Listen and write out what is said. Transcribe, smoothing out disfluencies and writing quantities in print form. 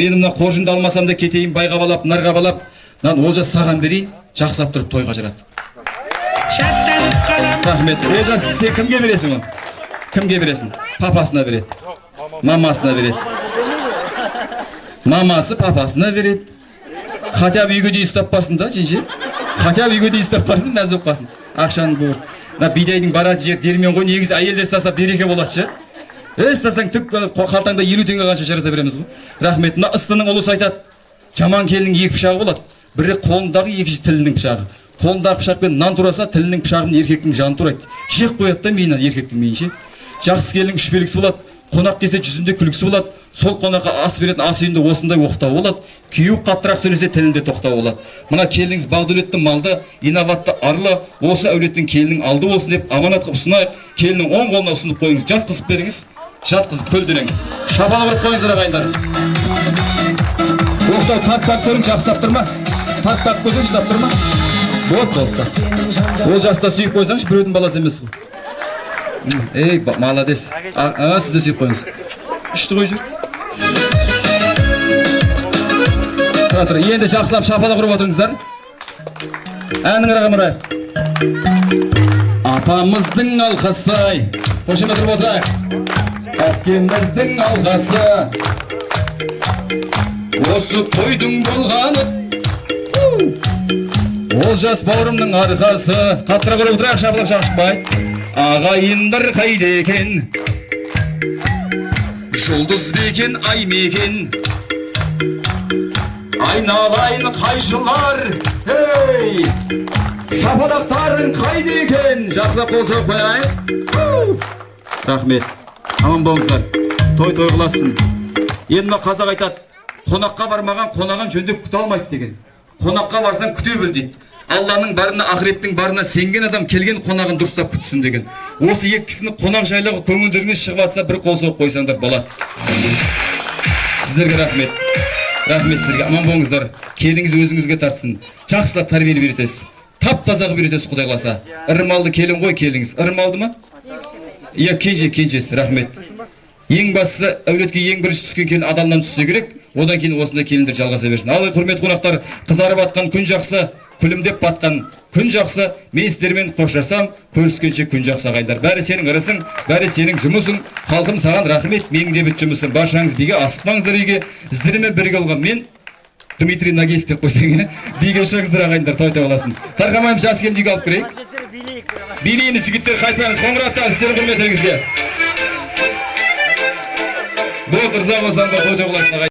Мен мына қоржынды алмасам да кетейін, байға балап, нарға балап, мынаны Олжас саған берейін, жақсылап тұрып тойға жарат. Шаттанып қалам. Рахмет. Олжас, сен кімге бересің оны? Кімге бересің? Папасына береді. Мамасына береді. Мамасы папасына береді. Хотя бы үйге дейін ұстап барсын да, жеңше. Хотя бы үйге дейін ұстап барсын, мәз болып қалсын. Ақшаны болсын. Мына бидайдың баратын жері диірмен ғой, негізі әйелдер ұстаса береке болады ше. Ұстасаң түк қалтаңда 50 теңге қанша жарата береміз ғой. Рахмет. Мына ыстының ұлысы айтады. Жаман келіннің екі пышағы болады. Бірі қолындағы, екінші тілінің пышағы. Қолындағы пышақпен нан тураса, тілінің пышағымен еркектің жанын турайды. Жеп қояды да миынан еркектің миын ше. Жақсы келіннің үш белгісі болады. Қонақ келсе жүзінде күлкісі болады. Сол қонаққа ас беретін ас үйінде осындай оқтау болады. Күйеу қаттырақ сөйлесе тілінде тоқтау болады. Мына келініңіз бағдәулетті, малды, инабатты, арлы, осы әулеттің келінінің алды болсын деп аманат қылып ұсынайық. Келіннің оң қолына ұсынып қойыңыз, жатқызып беріңіз. Жатқызып көлденең. Шапалақ ұрып қойыңыздар, ағайындар. Оқтау тарт тарт көрің, жақсылап тұр ма? Тарт тарт көрсең, ұстап тұр ма? Вот, болды. Ол жаста сүйіп қойсаңшы, біреудің баласы емес қой. Ей, молодец. А, сіз де сүйіп қойыңыз. Үшті қой жүр. Тұра тұр. Енді жақсылап шапалақ ұрып отырыңыздар. Әннің ырғағын ұрайық. Апамыздың алқасы ай. Қошемет ұрып отырайық. Әпкеміздің алқасы. Осы тойдың болғаны. Олжас бауырымның арқасы. Қаттырақ ұрып отырайық, шапалақ шақшықпай. Ағайындар қайда екен? Жұлдыз бекен, ай мекен? Айналайын қайшылар. Ей! Шапалақтарың қайда екен? Жақсылап қол соғып қояйық. Рахмет. Аман болыңыздар. Той той қыласың. Енді мына қазақ айтады, қонаққа бармаған қонағын жөндеп күте алмайды деген. Қонаққа барсаң күте біл дейді. Алланың барына, ақыреттің барына сенген адам келген қонағын дұрыстап күтсін деген. Осы екі кісінің қонақ жайлығы көңілдеріңіз шығып жатса, бір қол соғып қойсаңдар болады. Сіздерге рахмет. Рахмет сіздерге. Аман болыңыздар. Келініңіз өзіңізге тартсын. Жақсылап тәрбиелеп үйретесіз. Тап таза қылып үйретесіз, Құдай қаласа. Ырымалды келін ғой келіңіз. Ырымалды ма? Иә, кенже, кенжесі, рахмет. Ең бастысы, әулетке ең бірінші түскен келін адамнан түссе керек, одан кейін осындай келіндер жалғаса берсін. Ал құрметті қонақтар, қызарып атқан күн жақсы, күлімдеп батқан күн жақсы. Мен сіздермен қоштасам, көріскенше күн жақсы, ағайындар. Бәрі сенің ырысың, бәрі сенің жұмысың. Халқым, саған рахмет, менің де бит жұмысым. Баршаңыз биге асықпаңыздар үйге. Сіздермен бірге болған мен Дмитрий Нагиев деп қойсаң, иә? Биге шығыңыздар, ағайындар, той той боласың. Тарқамаймыз, жас келінді үйге алып кірейік. Билейміз, жігіттер, қайтпаймыз. Қоңыраттар, сіздердің құрметтеріңізге. Болды, ырза болсаңдар, той той боласың, ағайын.